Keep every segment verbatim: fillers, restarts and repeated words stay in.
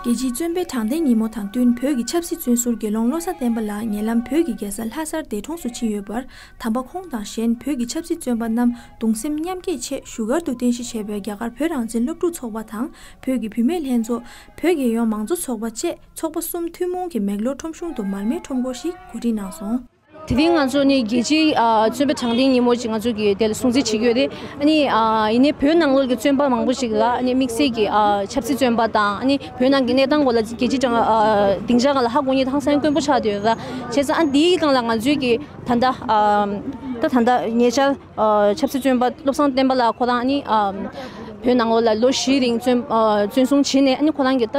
རྒྱལ་སྤྱིའི་བཙོན་པའི་དྲང་བདེན་ཉིན་མོ་དང་བསྟུན། བོད་ཀྱི་ཆབ་སྲིད་བཙོན་ཟུར་དགེ་སློང་བློ་བཟང་བསྟན་པ་ལགས་ཉེ་ལམ་བོད་ཀྱི་རྒྱལ་ས་ལྷ་སར་འདས་གྲོངས་སུ་ཕྱིན་ཡོད་པར། དམ་པ་ཁོང་དང་གཞན་བོད་ཀྱི་ཆབ་སྲིད་བཙོན་པ་རྣམས་གདུང་སེམས་མཉམ་སྐྱེད་ཆེད་བཞུགས་སྒར་དུ་རྟེན་གཞི་བྱས་པའི་རྒྱ་གར་བོད་རང་བཙན་སློབ་ཕྲུག་ཚོགས་པ་དང་། བོད་ཀྱི་བུད་མེད་ལྷན་ཚོགས། བོད་རྒྱལ་ཡོངས་མང་གཙོ་ཚོགས་པ་བཅས་ཚོགས་པ་གསུམ་ཐུན་མོང་གིས་མེག་ལོར་ཁྲོམ་གཞུང་དུ་མར་མེ་ཁྲོམ་སྐོར་ཞིག་གོ་སྒྲིག་གནང་སོང་། དེ་རིང་ང་ཚོ་ནི་རྒྱལ་སྤྱིའི་ཨ་བཙོན་པའི་དྲང་བདེན་ཉིན་མོ་ཅིག་ང་ཚོ་གི་དེ་ལ་སྲུང་བརྩི་བྱེད་ཀྱི་ཡོད་རེད། ཨ་ནི་ཨ་ཡིན་ནའི་བོད་ནང་ལོགས་ཀྱི་བཙོན་པ་མང་པོ་ཞིག་ལ་ཨ་ནི་དམིགས་བསལ་གྱི་ཨ་ཆབ་སྲིད་བཙོན་པ་དང་། ཨ་ནི་བོད་ནང་གི་གནས་སྟངས་སྐོར་ལ་རྒྱལ་སྤྱིའི་དྲང་ཨ་སྡིངས་ཆ་སྒང་ལ་ཧ་གོ་མཁན་དེ་ཧང་སང་དཀོན་པོ་ཆགས་བསྡད་ཡོད་རེད། བྱས་ཙང་ཨ་འདིའི་སྒང་ལ་ང་ཚོའི་གི་ད་ལྟ་ཨ་ད་ད་ལྟ་ཉེ་ཆར་ཨ་ཆབ་སྲིད་བཙོན་པ་བློ་བཟང་བསྟན་པ་ལགས་ཁོ་རང་ནི་ཨ་བོད་ནང་ལོགས་ལ་ལོ་བཞིའི་རིང་བཙོན་ཨ་བཙོན་སྲུང་བྱས་ནས། ཨ་ནི་ཁོ་རང་གི་ད་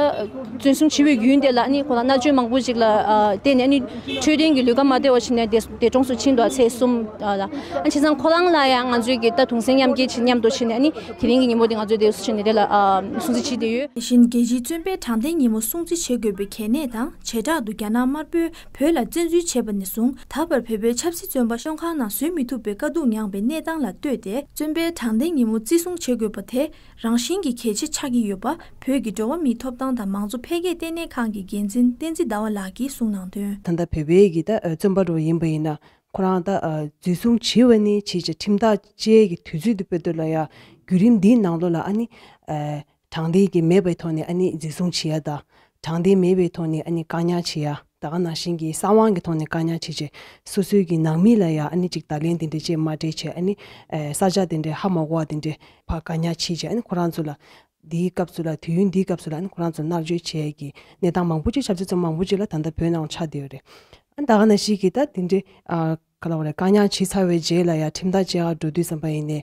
བཙོན་སྲུང་བྱས་པའི་ཡུན་དེ་ལ་ཨ་ནི་ཁོ་རང་མནར་གཅོད་མང་པོ་ཞིག་ལ་ཨ་བརྟེན་ནས། ཨ་ནི་འཕྲོད་བསྟེན་གྱི་ལུས་ཀ་མ་བདེ་བ་བྱས་ནས་འདས་འདས་གྲོངས་སུ་ཕྱིན་འདུག་ཚེས་གསུམ་ལ། ཨ་ནི་བྱས་ཙང་ཁོ་རང་ལ་ཡང་ང་ཚོས་ཀྱི་ད་གདུང་སེམས་མཉམ་སྐྱེད་ཅིག་མཉམ་དུ་བྱས་ནས། ཨ་ནི་དེ་རིང་གི་ཉིན་མོ་འདི་ང་ཚོས་འདས་གྲོངས་སུ་ཕྱིན་ནས་དེ་ལ་ཨ་སྲུང་བརྩི་བྱས་བསྡད་ཡོད། དེ་བཞིན་རྒྱལ་སྤྱིའི་བཙོན་པའི་དྲང་བདེན་ཉིན་མོ་སྲུང་བརྩི་བྱེད་དགོས་པའི་གལ་གནད་དང་། བྱེ་བྲག་ཏུ་རྒྱ་ནག་དམར་པོས་བོད་ལ་བཙན་འཛུལ་བྱས་པ་ནས་བཟུང་ད་བར་བོད་པའི་ཆབ་སྲིད་བཙོན་པ་བཙོན་ཁང་ནང་བཟོད་མི་ཐུབ་པའི་དཀའ་སྡུག་མྱངས་པའི་གནས་སྟངས་ལ་ལྟོས་ཏེ། བཙོན་པའི་དྲང་བདེན་ཉིན་མོ་བརྩི་སྲུང་བྱེད་དགོས་པ་དེ་རང་བཞིན་གྱིས་གལ་ཆེ་ཆགས་ཀྱི་ཡོད་པ། བོད་ཀྱི་འགྲོ་བ་མིའི་ཐོབ་ཐང་དང་མང་གཙོ་འཕེལ་རྒྱས་ལྟེ་གནས་ཁང་གི་འགན་འཛིན་བསྟན་འཛིན་ཟླ་བ་ལགས་ཀྱིས་གསུངས་གནང་དོན། ད་ལྟ་བོད་པའི་གི་ད་བཙོན་པ་འདྲ་བོ་ཡིན་པ་ཡིན་ན། ཁོ་རང་ད་འཛིན་བཟུང་བྱས་པ་ནས་བྱས་བྱས་ཁྲིམས་ཐག་བཅད་ཀྱི་དུས་ཚོད་དེ་བར་དུ་ལ་ཡ་བརྒྱུད་རིམ་འདིའི་ནང་ལོགས་ལ་ཨ་ནི་དྲང་བདེན་གྱི་མེད་པའི་ཐོག་ནས་ཨ་ནི་འཛིན་བཟུང་བྱེད་ཡ་དང་། དྲང་བདེན་མེད་པའི་ཐོག་ནས་ཨ་ནི་བཀག་ཉར་བྱེད་ཡ། ད་ག་ནང་བཞིན་གྱི་གསང་བ་གི་ཐོག་ནས་བཀག་ཉར་བྱེད་བྱས་སོ་སོའི་གི་ནང་མི་ལ་ཡ་ཨ་ནི་ཅིག་བརྡ་ལན་དེ་འདྲ་བྱས་མ་སྤྲད་བྱས། ཨ་ནི་ས་ཆ་དེ་འདྲ་ཧ་མ་གོ་བ་དེ་འདྲ་ཕར་བཀག་ཉར་བྱེད་བྱས། ཨ་ནི་ཁོ་རང་ཚོ་ལ་འདིའི་སྐབས་སུ་ལ་དུས་ཡུན་འདིའི་སྐབས་སུ་ལ་ཨ་ནི་ཁོ་རང་ཚོ་མནར་གཅོད་བྱས་ཀྱི་གནས་སྟངས་མང་པོ་ཅིག་ཆབ་སྲིད་བཙོན་མང་པོ་ཅིག་ལ་ད་ལྟ་བོད་ནང་ཆགས་བསྡད་ཡོད་རེད། ཨ་ནི་ད་ག་ནང་བཞིན་གྱི་ད་དེ་འདྲའི་ཨ་ག་ལབ་དགོས་རེད། བཀག་ཉར་བྱས་ཚར་བའི་རྗེས་ལ་ཡ་ཁྲིམས་ཐག་བཅད་ག་འགྲོ་དུས་ཙམ་པ་ཡིན་ནའི་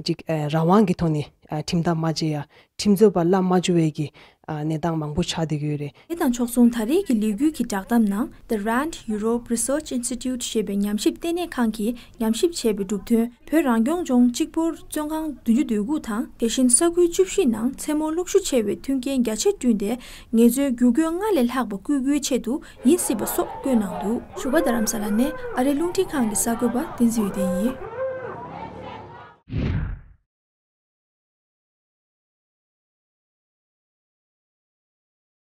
ཅིག་ཨ་རང་དབང་གི་ཐོག་ནས་ཨ་ཁྲིམས་ཐག་མ་བཅད་ཡ། ཁྲིམས་རྩོད་པ་གླ་མ་བཅུག་པའི་གི་ཨ་གནས་སྟངས་མང་པོ་ཆགས་བསྡད་ཀྱི་ཡོད་རེད། དེ་དང་ཕྱོགས་མཚུངས་ད་རེས་ཀྱི་ལས་འགུལ་གྱི་བསྒྲགས་གཏམ་ནང་The Rand Europe Research Institute ཞེས་པའི་ཉམས་ཞིབ་ལྟེ་གནས་ཁང་གིས་ཉམས་ཞིབ་བྱས་པའི་གྲུབ་དོན། བོད་རང་སྐྱོང་ལྗོངས་གཅིག་པུར་བཙོན་ཁང་བདུན་ཅུ་དོན་དགུ་དང་། དེ་བཞིན་ས་ཁུལ་བཅུ་བཞི་ནང་མཚན་མོ་གློག་ཤུགས་ཆེ་བའི་མཐུན་རྐྱེན་རྒྱ་ཆེར་བསྐྲུན་ཏེ། ངལ་རྩོལ་བསྒྱུར་བཀོད་སྔར་ལས་ལྷག་པ་བསྐུལ་རྒྱུའི་ཆེད་དུ་ཡིན་སྲིད་པ་སོགས་བཀོད་གནང་འདུག་བཞུགས་སྒར་རྡ་རམ་ས་ལ་ནས་ཨ་རིའི་རླུང་འཕྲིན་ཁང་གི་གསར་འགོད་པ་བསྟན་འཛིན་འོད་ལྡན་ཡིན།